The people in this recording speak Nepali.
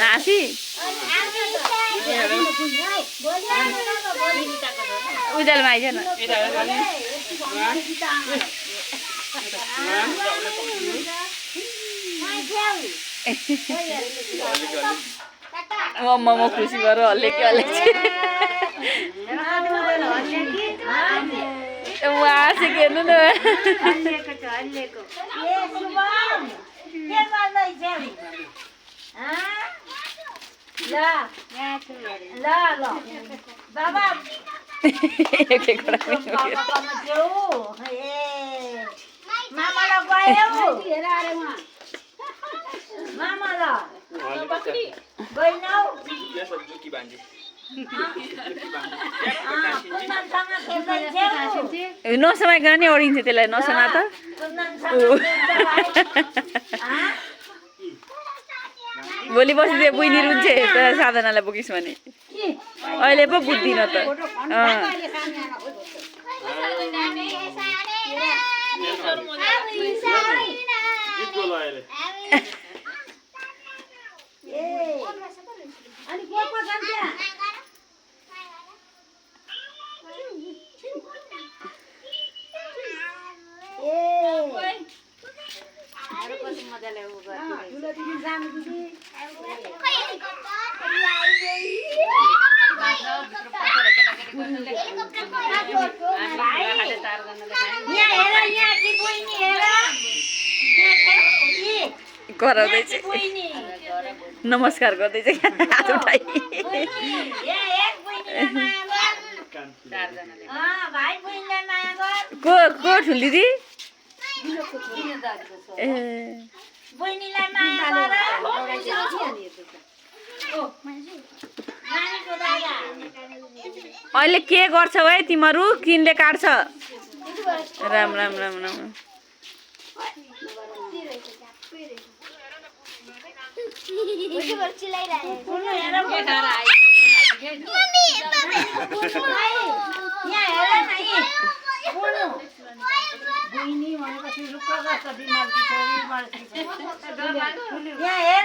हाँसी उज्यालोमा आइज न म खुसी भएर हल्लेकी हाँसेको हेर्नु न नसमाइकन नि ओडिन्छ त्यसलाई नसमा त भोलि पर्सि चाहिँ बुइनी रुन्छ तर साधनालाई बोकिस् भने अहिले पो बुझ्दिन त कराउँदैछ नमस्कार गर्दैछ हात उठाइ को ठुली दी अहिले के गर्छौ है तिमीहरू किनले काट्छ राम राम राम राम